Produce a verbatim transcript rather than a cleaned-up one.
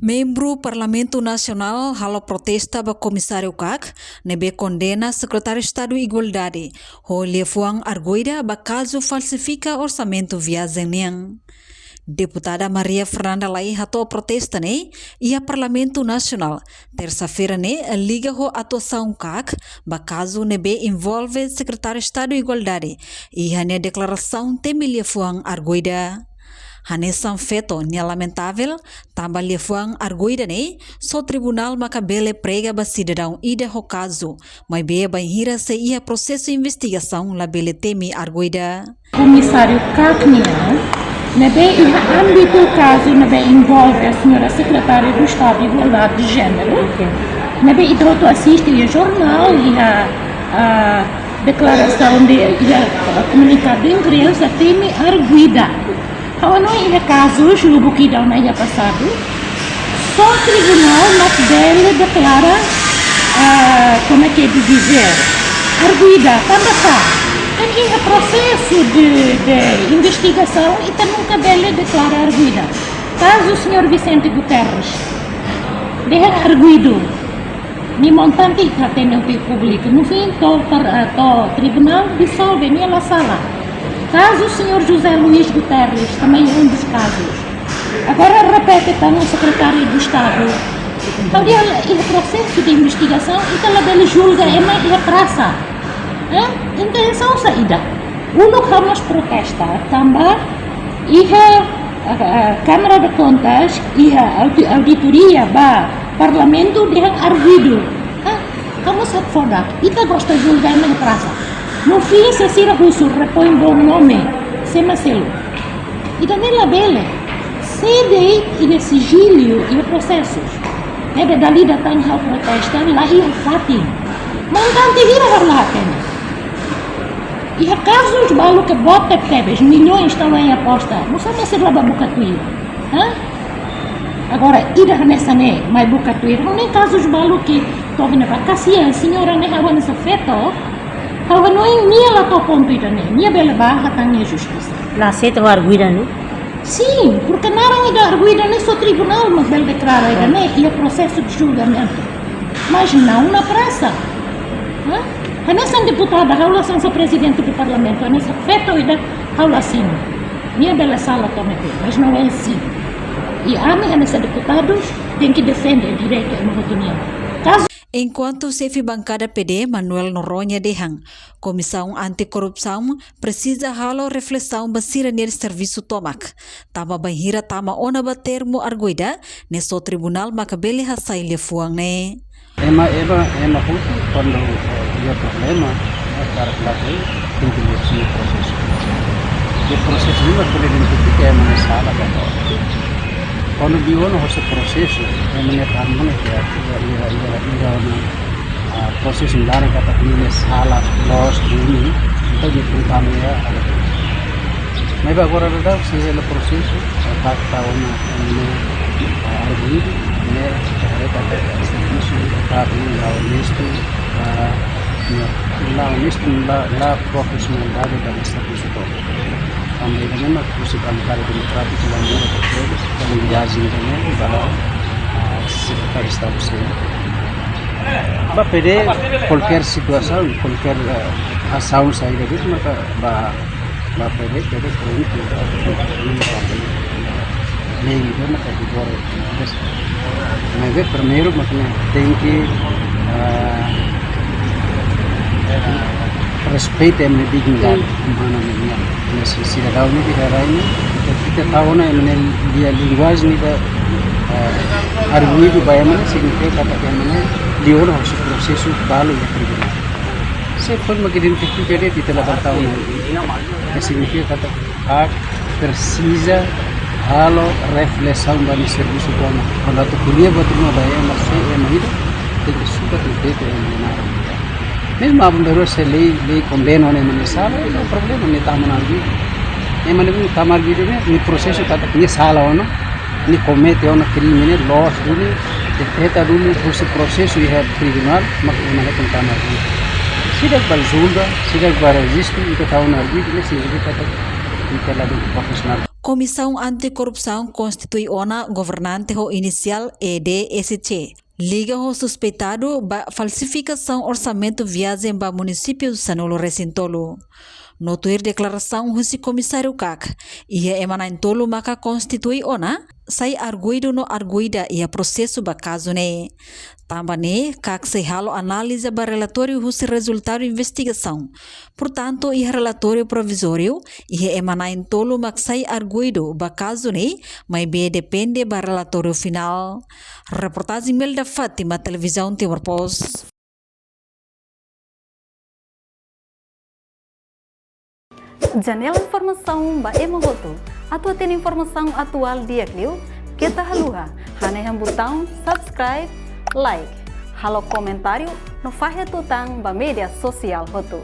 Membru Parlamentu Nasionál halo protesta ba Komisáriu KAK, ne'ebé kondena Sekretáriu Estadu Igualdade ho liafuan arguida ba kazu falsifika orsamentu viajen nian. Deputada Maria Fernanda Lay hato'o protesta ne'e iha Parlamentu Nasionál, tersa-feira ne'e, liga ho atuasaun KAK ba kazu ne'ebé envolve Sekretáriu Estadu Igualdade iha nia deklarasaun temi liafuan arguida. Hanesan feto, nia lamentavel tanba liafuan arguida ne'e só tribunál maka bele prega ba sidadaun ida ho kazu, maibé bainhira sei iha prosesu investigasaun labele temi arguida. Komisáriu KAK nian, ne'ebé iha ámbitu kazu ne'ebé envolve a señora Secretária do Estado de Igualdade de Género, ne'ebé ita hotu asiste iha jornál, iha, ah, deklarasaun de, iha, ah, komunikadu imprensa, temi arguida. Ha'u hanoin iha kazus lubuk ida ona iha pasadu, só tribunál mak bele deklara, ah, como é que é de dizer, arguida, tanba sá? Tanba iha prosesu de, de investigasaun, ita nunka bele deklara arguida. Kazu señór Vicente Guterres, dehan arguidu. Nia montante ita hatene hotu iha públiku. No fim, to'o par-, ah, to'o tribunál disolve, nia la sala. Kazu señór José Luís Guterres, também um dos casos. Agora repete tan ho Sekretáriu de Estadu. Entaun, iha prosesu de investigasaun, ita labele julga ema iha prasa. Eh? Intensaun saida? Uluk ha'u mós protesta, tanba iha, ah, ah, Câmara de Contas, iha audi-, auditoria ba Parlamentu dehan arguidu. Ah, ha'u mós hakfodak, ita gosta julga ema iha prasa. No fim, se sira husu, repoin bom nome, sé mak selu. Ida-ne'e labele. Sé de'it iha sijiliu, iha prosesus. Ne'ebé dala ida tan ha'u protesta, la iha fatin. Montante hira ha'u la hatene. Iha kazus balu ke boot tebes, milhões tau iha aposta. Nusá mak sira la bá buka tuir? Hã? Agora, ida hanesan ne'e, mai buka tuir. Ha'u hanoin kazus balu ke to'o iha ne'ebá, kasihan, señora ne'e ha'u hanesan feto. Ha'u hanoin nia la to'o pontu ida-ne'e. Nia bele bá hatán iha justisa. La aseita ho arguida ne'e? Sin, porke naran ida arguida ne'e só tribunál mak bele deklara ida-ne'e iha prosesu de julgamentu. Mas não na prasa. Hã? Hanesan deputada, ha'u la hanesan prezidente do Parlamentu, hanesan feto ida, ha'u la asina. Nia bele sala to'o ne'ebé, mas não é assim. I ami hanesan deputadus tenke defende direitu ema hotu nian. Kazu Enkuantu xefe bankada PD, Manuel Noronha dehan, Komisaun Anti-Korrupsaun presiza halo reflesaun ba sira-nia servisu tomak, tanba bainhira tama ona ba termu arguida, ne'e só tribunál maka bele hasai liafuan ne'e. Ema, ema, ema hotu kuandu, eh, iha problema, eh, para platu, tenke liuhusi prosesu. Iha prosesu ne'e mak bele identifika ema ne'e sala ka lae. Kuandu liu ona hosi prosesu, ema ne'e tamu ne'e ke, iha, iha, iha, iha ona, ah, prosesu laran katak nia ne'e sala, loos duni, entaun nia tun tama iha, ada. Maibé agora daudaun sei hela prosesu, eh, fakta ona, eh, ne'e, eh, arguidu, ne'e, eh, katak, eh, servisu, eh, la onestu, eh, ne'e, la onestu, la, la profisionalidade ba servisu tomak. Tanba ida-ne'e mak husi bankada demokrátiku la muda ba todos, ba linguajen ida-ne'e, ba, eh, Sekretáriu Estadu sira. Ba PD, kualkér situasaun, kualkér, eh, asaun saida de'it maka ba, ba PD, PD prontu, lei ida maka vigora, maibé primeiru maka ne'e tenke, eh, respeita ema nia dignidade umana nian. Ne'e se sidadaun ne'e ita rai ne'e, ita, ita tau ona ema nia linguajen ida, eh, arguidu ba ema ne'e, signifika katak ema ne'e liu ona hosi prosesu balu iha tribunál. Se forma ke identifika de'it, ita la bá tau ona. Ne'e signifika katak KAK presiza halo reflesaun ba nia servisu tomak. Kuandu atu ko'alia buat ruma ba ema, se ema ida, tenke sukat de'it ema nia naran. Mezmu aban-bainrua se lei, lei kondena ona ema ne'e sala, não problema, nia tama ona arguidu. Ema ne'e tama arguidu ne'e, nia prosesu katak nia sala ona, nia komete ona krime ne'e, loos duni, deteta duni, husi prosesu iha tribunál, mak ema ne'e tama arguidu. Seidauk bá julga, seidauk bá rejistu, ita tau ona arguidu, ne'e signifika katak ita ladún profisionál. Komisaun Anti-Korrupsaun konstitui ona governante ho inisiál E D S C, liga ho suspeitadu ba falsifikasaun orsamentu viajen ba munisípiu sanulu-resin-tolu. No tuir deklarasaun husi komisáriu kak, iha ema na'in-tolu maka konstitui ona, sai arguidu no arguida iha prosesu ba kazu ne'e. Tanba ne'e, kak sei halo analiza ba relatóriu husi rezultadu investigasaun. Portantu, iha relatóriu provizóriu, iha ema na'in-tolu mak sai arguidu ba kazu ne'e, maibé depende ba relatóriu finál. Reportajen Melda Fátima, Televizaun Timor Post. Janela informasaun ba ema hotu. Atu hatene informasaun atuál di'ak liu, keta haluha hanehan butaun subscribe, like, halo komentáriu no fahe tutan ba média sosiál hotu.